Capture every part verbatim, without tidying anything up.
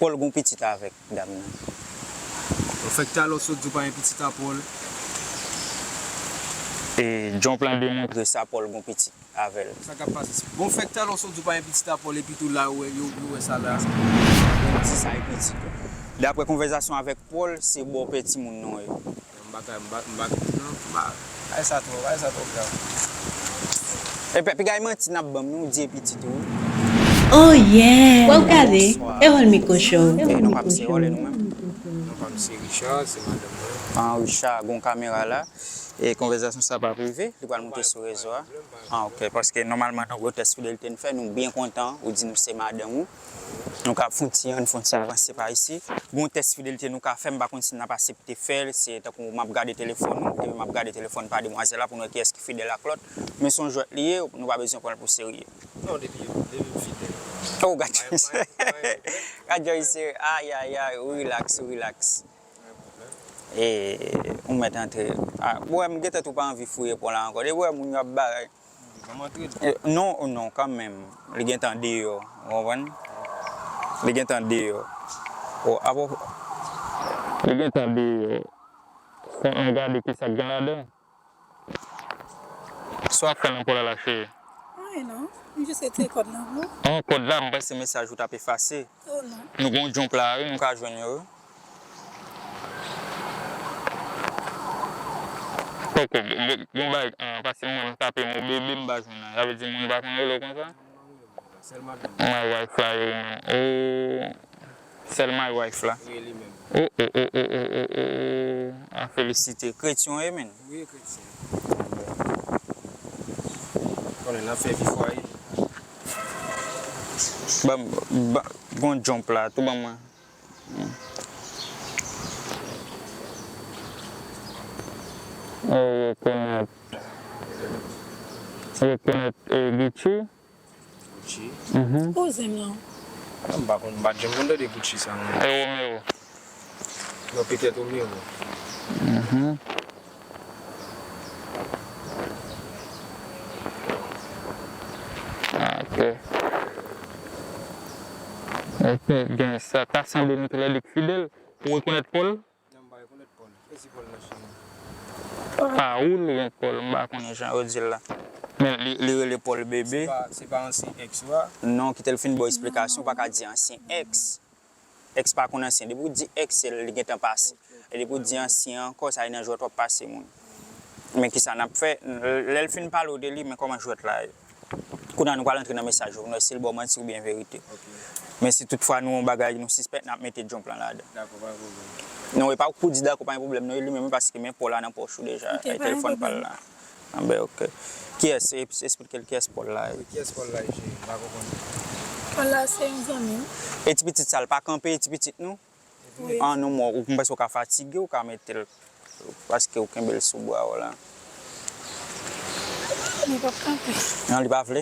Paul gen yon pitit avèk dam nan. Ou fèk talè w sot di w pa gen pitit a Paul. E John Plan demontre sa, Paul gen yon pitit avè l. Sa k ap pase? Bon, fèk talè w sot di w pa gen pitit a Paul, epi tou la, ou wè, yo, yo wè sa la. Yo di sa e pitit ou. Daprè konvèsasyon avèk Paul, se bòpè timoun nan yo ye. M pa ka, m pa, m pa, non, m pa, bagay sa twò, bagay sa twò grav. Epi, piga e manti n ap ban m, nou di e pitit ou. Oh yeah! Wè w gade, e wòl mi kocho. E nou p ap se wòl nou menm. Non, pa m se Richard, se madanm mwen. Ah, Richard, gon kamera la. E konvèsasyon sa pa prive, li pral moute sou rezo a. Ah, ok, paske nòmalman nan gwo tès fidelite n fè, nou byen kontan, ou di nou se madanm ou. Nou ka fè yon ti, ann fè yon ti avanse pa isi. Gon tès fidelite nou ka fè, m pa konn si n ap aksepte fè l, se tankou m ap gade telefòn ou, epi m ap gade telefòn pa demwazèl la pou n wè kiyès ki fidèl ak lòt. Men se yon jwèt li ye, nou pa bezwen pran l pou serye. Non, depi, depi m fidèl. Oh, gad Joyce. Gad Joyce, ay, ay, ay, ou relax, ou relax. E, ou mèt antre. Ah, ou wè, m gentan tou pa anvi fouye pon la ankò. Depi ou wè moun yo ap bagay. Eh, non, non, kanmenm. Li gentan deyò, ou konprann? Li gentan deyò. O, apo, li gentan deyò. Fòk nou gade ki sa k gen ladan. Sa w ap fè nan pò la la, cheri? Anyen non. M jis retire kòd la pou ou. An, kòd la, m panse mesaj ou t ap efase. Oh non. Nou gon jump la, wi, nou ka jwenn yo, wi. Poko, bon, bon, bon bagay, ah, paske mwen, m tape mo bebe, m pa jwenn nan. Sa vle di moun pa konn rele w konsa? Sèl madanm. My wife la, yo, menm. Oh, sèl my wife la. Wi, li menm. Oh, oh, oh. A felisite. Kretyen w ye, menm? Wi, kretyen. Konnen nan fè vi fwaye. Ban m, ban, gon jump la, tou ban mwen. Ou rekonèt, rekonèt, eh, Gucci? Gucci? Mhm. Kouzen m nan. Ah, m pa konn, m pa t janm konn tande Gucci sa, mwen. E Romeo? Non, petèt Romeo. Mhm. Ah, ok. Epi gen sa, ta sanble nou te lè li k fidèl. Ou rekonèt Paul? Non, m pa rekonèt Paul. Kiyès ki Paul nan cheri? Pa ou l gen Paul, m pa konnen jan yo di l la. Men li, li rele Paul bebe. Se pa, se pa ansyen ex ou a? Non, kite l fin ba w esplikasyon, ou pa ka di ansyen ex. Ex pa konn ansyen. Depi w di ex, se li gentan pase. E depi w di ansyen ankò, sa vle nan jwèt w ap pase moun. Men kisa n ap fè? Lè l fin pale w de li, men kòman jwèt la ye? Kounye a nou pral antre nan mesaj yo, nou wè si l ba w manti oubyen verite. Ok. Men si toutfwa nou yon bagay nou sispèk, n ap mete John Plan ladan. Dakò, pa gen pwoblèm. Non, e pa ou k pou di dakò, pa gen pwoblèm, non, e li menm, paske men Paul la nan pòch ou deja, e telefòn pa l la. Ah ben, ok. Kiyès, e, esplike l kiyès Paul la ye. Kiyès Paul la ye, cheri? M pa konprann. Paul la se yon zanmi m. E ti pitit sa, l pa kanpe, e ti pitit nou? Wi. Ah non, mò, ou, m panse w ka fatige, ou ka mete l, paske ou kenbe l sou bra w la. Li p ap kanpe. Non, li pa vle?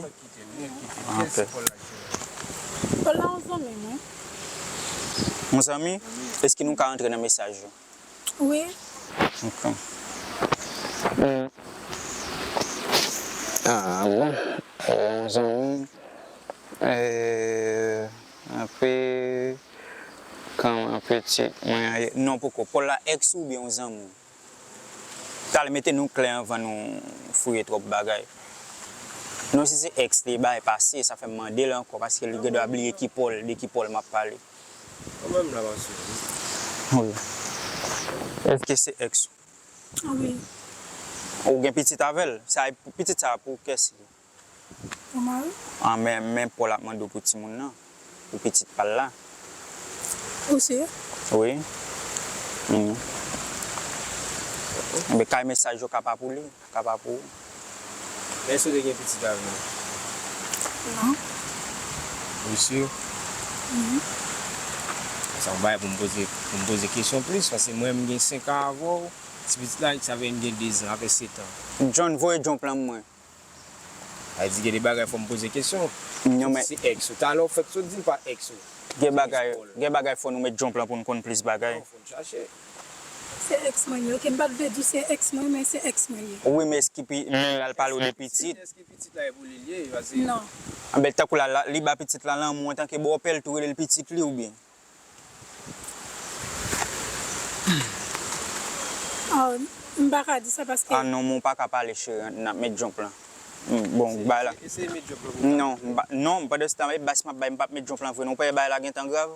Ah, ok. Paul la yon zanmi m, wi. Yon zanmi? Èske nou ka antre nan mesaj yo? Wi. Ok. Hmm. Ah, bon. Yon zanmi. Eh, anpe, kòman pitit mwen an ye? Non, poko. Paul la ex ou oubyen yon zanmi w? Talè mete nou klè anvan nou fouye twòp bagay. Non, si se ex li, bagay pase, sa fè m mande l ankò, paske li gendwa bliye ki Paul, de ki Paul m ap pale. Mwen menm la, pa sou. Wi. Èske se ex ou? Ah, wi. Ou gen pitit avè l? Sa, pitit sa pou kiyès li? Pou mari. Ah, men, men Paul ap mande w pou timoun nan, pou pitit pa l la. Ou si? Wi. Mhm. Enben, kay mesaj yo ka pa pou li, ka pa pou ou. Èske w te gen pitit avè l? Non. Ou si? Mhm. Sa yon bagay pou m poze, pou m poze kesyon plis, paske mwen, m gen senk an avè w, ti pitit la, sa fè n gen de zan, sa fè sèt an. John, voye John Plan mwen. Sa vle di gen de bagay fò m poze kesyon. Non, men se ex ou. Talè w fèk sot di l pa ex ou. Gen bagay, gen bagay fò nou met John Plan pou n konn plis bagay. Non, fò n chache. Se ex mwen li ye. Ok, m pa t vle di w se ex mwen, men se ex mwen li ye. Wi, men èske pi, men l al pale w de pitit. Èske pitit la e pou li l ye, paske... Non. Anben, tankou la, la, li ba pitit la lanmou antanke bòpè l tou rele l pitit li oubyen? Oh, m pa ka di sa paske. Ah non, men w pa ka pale cheri, n ap met djonp lan. Mm, bon, bay la. Eseye met djonp lan pou m. Non, m pa, non, pandan se tan e bas m ap bay, m p ap met djonp lan vre non. Ou pa wè bay la gentan grav?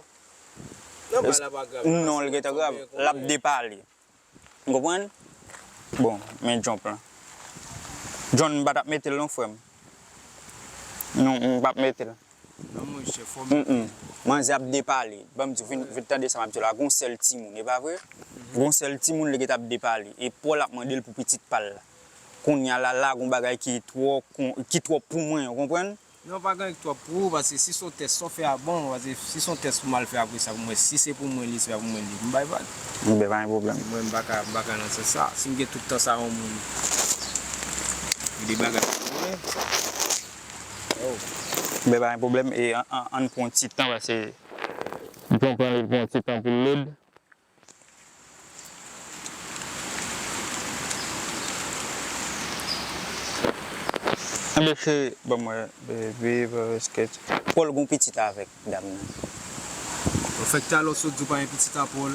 Non, bay la pa grav. Non, l gentan grav. L ap depale. Ou konprann? Bon, men djonp lan. John, m pa t ap mete l non, frè m. Non, m p ap mete l. Non, monchè, fò m. Mm, mm. Manzè ap depale. Ban m di w, vin, vin tande sa m ap di w la. Gon sèl timoun, e pa vre? Gon sèl timoun, li gentan ap depale. E Paul ap mande l pou pitit pa l la. Kounye a la, la, gon bagay ki twò, ki twòp pou mwen, ou konprann? Non, pa gen anyen ki twòp pou ou, paske si se yon tès, sa w fè a bon, paske si se yon tès pou m al fè apre sa pou mwen, si se pou mwen li, se pa pou mwen li, m bay vag. Enben, pa gen pwoblèm. Mwen, m pa ka, m pa ka nan sans sa. Si m gen tout tan sa yon moun pou de bagay pou mwen. Oh. Enben, pa gen pwoblèm. E an, an, ann pran yon ti tan, paske m pran, pran, pran yon ti tan pou l lod. Enben, cheri, ban m wè, baby, ba sketch. Paul gon pitit avèk dam nan. Bon, fèk talè w sot di w pa gen pitit a Paul.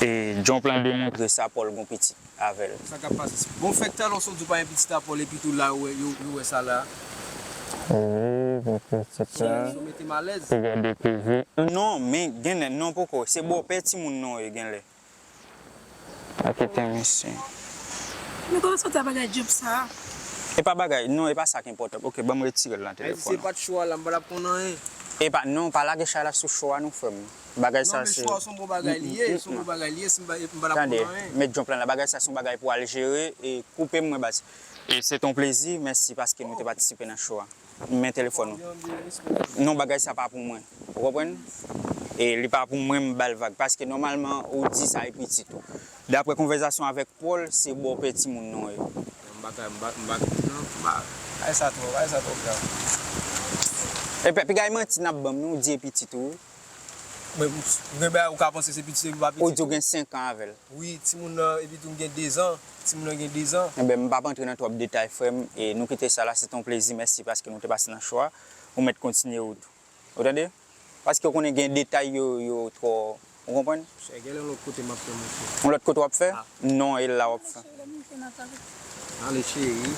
E, John plan demontre sa, Paul gon pitit avè l. Sa k ap pase? Bon, fèk talè w sot di w pa gen pitit a Paul, epi tou la, yo wè, yo, yo wè sa la. Wi, men pitit la. Sa mete m alèz. Ou gade P V. Non, men genlè, non poko. Se bòpè timoun nan w ye genlè. Pa kite misye. Men kòman w sot a bagay djòb sa a? E pa bagay, non, e pa sa k enpòtan. Oke, ban m retire l nan telefòn. Ayiti, se pa t cho a la, m pa t ap konn anyen. E pa, non, pa lage chay la sou cho a non, frè m. Bagay sa se. Non, men cho a se yon bon bagay li ye, se yon bon bagay li ye, si m pa, m pa t ap konn anyen. Tande, met John plan la, bagay sa se yon bagay pou al jere, e koupe m mwen baz. E se t on plezi, mèsi paske nou te patisipe nan cho a. Men telefòn ou. Non, bagay sa pa pou mwen. Ou konprann? E li pa pou mwen, m ba l vag. Paske nòmalman, ou di sa e pitit ou. Daprè konvèsasyon avèk Paul, se bòpè timoun nan w ye. M pa ka, m pa, m pa, non, m pa, bagay sa twò, bagay sa twò grav. Epi, pi gay manti n ap ban m, non, ou di e pitit ou. Men, gen bagay ou ka panse se pitit, se pa pitit ou. Ou di ou gen senk an avè l. Wi, timoun nan, epi tou m gen dezan. Timoun nan gen dezan. Enben, m p ap antre nan twòp detay, frè m, e nou kite sa la, se t on plezi, mèsi paske nou te pase nan cho a. Ou mèt kontinye wout ou. Ou tande? Paske ou konnen gen detay yo, yo twò, ou konprann? Monchè, genlè yon lòt kote m ap fè, monchè. Yon lòt kote w ap fè? Non, e la w ap fè. Ale, cheri.